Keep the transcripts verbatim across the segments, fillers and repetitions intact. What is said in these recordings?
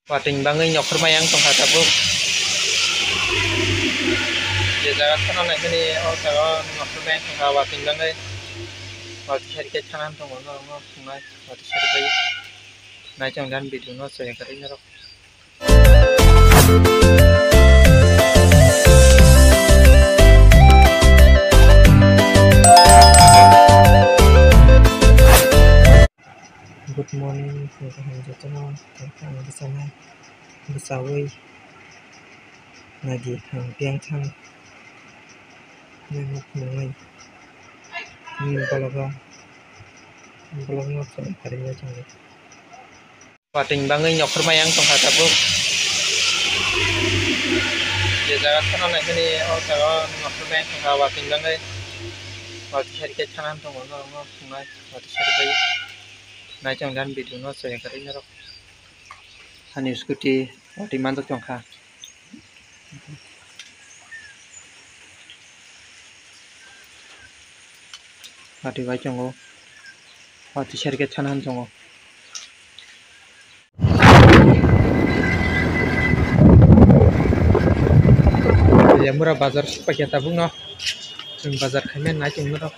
Watwi bangwi nongkhor bai ang tongkha tabuk. Je jaga thangna naikhe o jaga nongkhor bai ang tongkha watwi bangwi. Watwi sari khe thangna tongo norokno tongnai watwi sari bai. Nai chong dan video no chaya kwrwi norok. Good morning, jotono, ang bwsano bwchaui nadi ang biyang thang nangma phunuknai. Nini balogo, bolokno phunuk pharinai chwng. Watwi bangwi nongkhor bai ang tongkha tabuk. Je jaga thangna naikhe o jaga nongkhor bai ang tongkha watwi bangwi. Watwi sari khe thangna tongo norokno tongnai watwi sari bai. Nai chong dan video no chaya kwrwi norok. Ani scooty watwi manjak tongkha. Watwi bai tongo. Watwi sari khe thana han tongo. Lemura bazar sukpaiya tabukno. Chwng bazar khaimani nai chwng norok.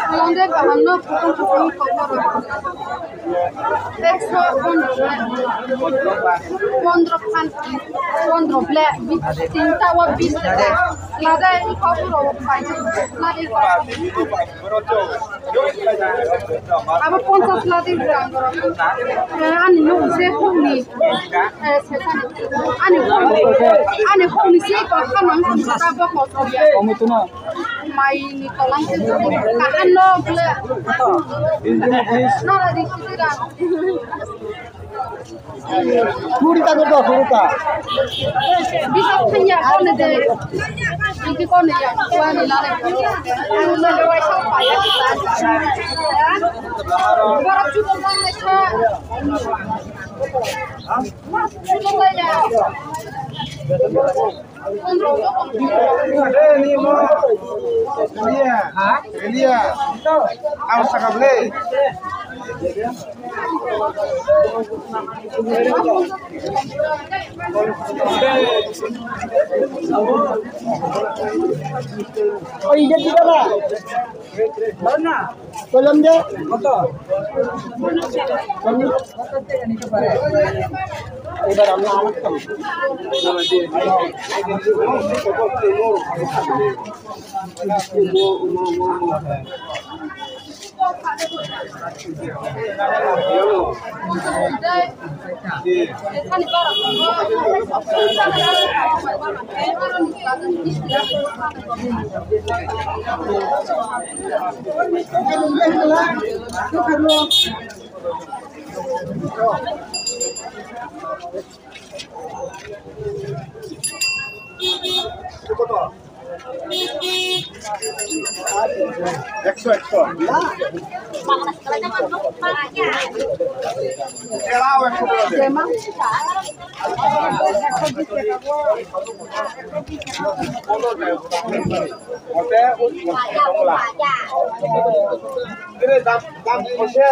Salonde bahanno kutung kutung kokoro. Ekso pondro, pondro phan, pondro ble, bis, tinta o bis. Lada i kokoro pai. Lada i kokoro. Abo ponchas ladi rang. Eh, ani no se hokni. Eh, se ani hokni. Ani hokni se ko khamang sa bo ko. Mai ni tolang se ka han no ble. Nara di sira. Puri ta ko, puri ta. Bisa thanya kone de. Iki kone ya, kone la de. Kone de wai sa pa ya. Bara chuto na le sa. Chuto la ya. Elia. Elia. Ang sakable. Oi, dia tidak lah. Mana? Kolom de. Koto? Ebar amla anak kam. একশো, একশো। এরাও একশো করে দে। ওতে ওই দাম, দাম কইছে।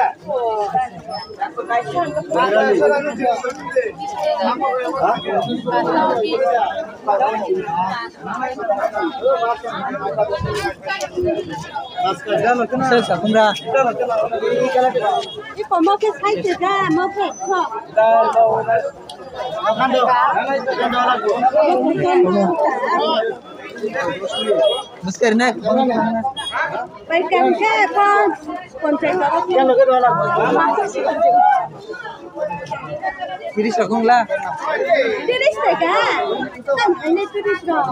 Ipo mo khe sai te da, mo khe kho. Muskar na. Pai kan khe pon, pon chai toro. Tiris rok wng la. Tiris taka. Kan ini tiris rok.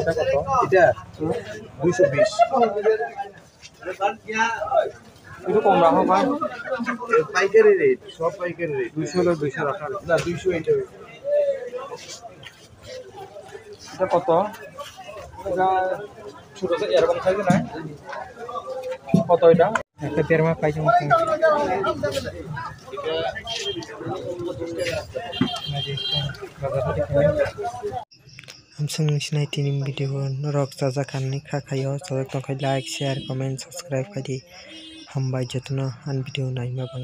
এটা কত? এটা দুইশো বিশ। একটু কম রাখো ভাই। পাইকারি রেট, সব পাইকারি রেট। দুইশো হলে দুইশো রাখা। না, দুইশো এটা। এটা কত? এটা ছোট তো এরকম সাইজ না? কত এটা? একটা দেড় মাস পাইছি মতো। Amsung ni sinai tini video norok chajak kanwi kha khaio, chajak tongkha like, share, comment, subscribe khaidi. Hambai jotono ani video naima bagwi.